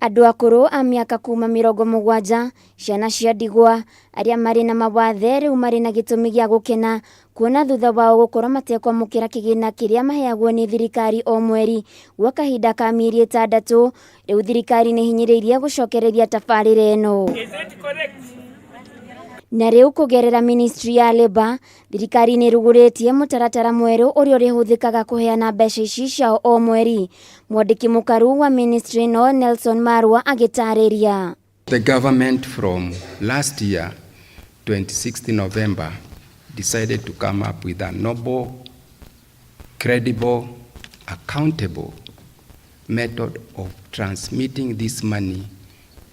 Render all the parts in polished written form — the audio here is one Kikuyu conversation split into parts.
Andũ akũrũ a mĩaka kuma 70, ciana cia ndigwa, arĩa marĩ na mawathe rĩu marĩ na gĩtũmi gĩa gũkena kuona thutha wao gũkorwo matekwamũkĩra kĩgĩna kĩrĩa maheagwo nĩ thirikari o mweri gwa kahinda ka mĩeri 6. Rĩu thirikari nĩ hinyĩrĩirie gũcokereria tabarĩra ĩno. Na rĩu kũgerera ministry ya Labour, thirikari nĩ ĩrugũrĩtie mũtaratara mwerũ ũrĩa ũrĩhũthĩkaga kũheana mbeca ici ciao o mweri. Mwandĩki mũkaru wa ministry ĩno Nelson Marua agĩtarĩria. The government from last year, 26th November, decided to come up with a noble, credible, accountable method of transmitting this money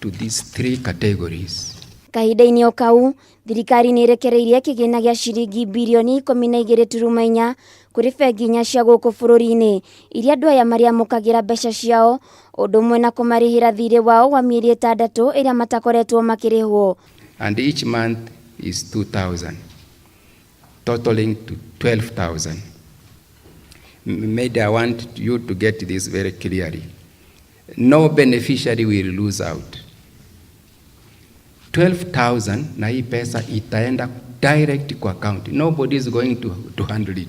to these three categories. Kahinda-inĩ o kau, thirikari nĩ ĩrekereirie kĩgĩna gĩa ciringi birioni 12.4 kũrĩ bengi inya cia gũkũ bũrũri-inĩ iria andũ aya marĩamũkagĩra mbeca ciao, ũndũ ũmwe na kũmarĩhĩra thirĩ wao wa mĩeri 6 ĩrĩa matakoretwo makĩrĩhwo. And each month is 2,000, totaling to 12,000. Maybe I want you to get this very clearly. No beneficiary will lose out. 12,000 na hii pesa itaenda direct kwa account. Nobody is going to handle it.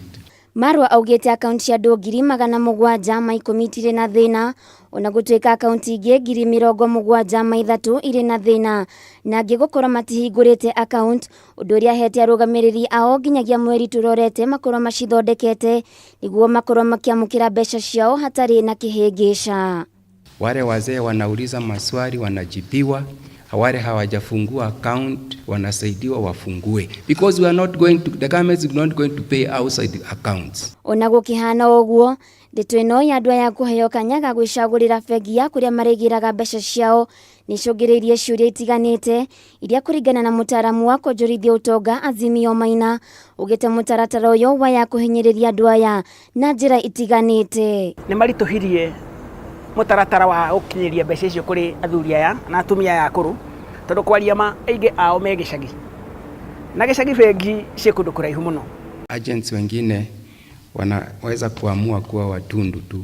Marua augĩte akaunti cia andũ 710,000 itirĩ na thĩna, ona gũtuĩka akaunti ingĩ 73,000 irĩ na thĩna na angĩ gũkorwo matihingũrĩte akaunti, ũndũ ũrĩa ahete arũgamĩrĩri ao nginyagia mweri tũrorete makorwo macithondekete nĩguo makorwo makĩamũkĩra mbeca ciao hatarĩ na kĩhĩngĩca. Wale wazee wanauliza maswali wanajibiwa, wale hawajafungua account wanasaidiwa wafungue, because we are not going to, the government is not going to pay outside the accounts. Ona gũkĩhana ũguo, ndeto ĩno ya andũ aya kũheo kanya ga gwĩcagũrĩra bengi ya kũrĩa marĩgĩraga mbeca ciao nĩicũngĩrĩirie ciũria itiganĩte iria kũringana na mũtaaramu wa kuonjorithia ũtonga Azimio Maina ugĩte mũtaratara ũyũ waya kũhinyĩrĩria andũ aya na njĩra itiganĩte. Nĩ maritũhirie mũtaratara wa gũkinyĩria mbeca icio kũrĩ athuri aya na atumia aya akũrũ, tondũ kwaria ma aingĩ ao me gĩcagi, na gĩcagi bengi ciĩ kũndũ kũraihu mũno. Agents wengine wanaweza kuamua kuwa watundu tu,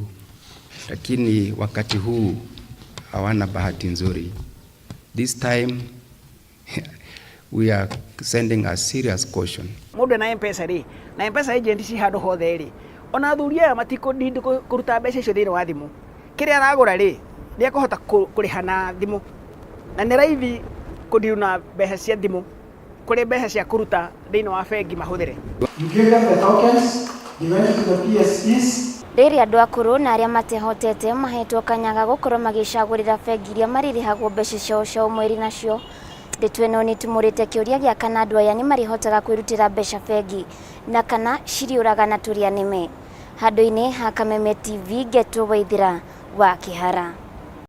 lakini wakati huu hawana bahati nzuri. This time we are sending a serious caution. Mũndũ ena M-Pesa rĩ, na M-Pesa agent ci handũ hothe rĩ, ona athuri aya matikũ kũruta mbeca icio thĩinĩ wa thimũ. Kĩrĩa aragũra rĩ, nĩ ekũhota kũrĩha na thimũ, na nĩ raithi kũdeal na mbeca cia thimũ kũrĩ mbeca cia kũruta thĩinĩ wa bengi mahũthĩre. You gave them the tokens, they went to the PSEs. Rĩrĩa andũ akũrũ na arĩa matehotete mahetwo kanya ga gũkorwo magĩcagũrĩra bengi iria marĩrĩhagwo mbeca ciao cia o mweri nacio, ndeto ĩno nĩtumũrĩte kĩũria gĩa kana andũ aya nĩ marĩhotaga kwĩrutĩra mbeca bengi na kana cirĩũraga na tũrĩa nĩme. Handũ-inĩ ha Kameme TV, Ngeto Waithĩra wa Kĩhara.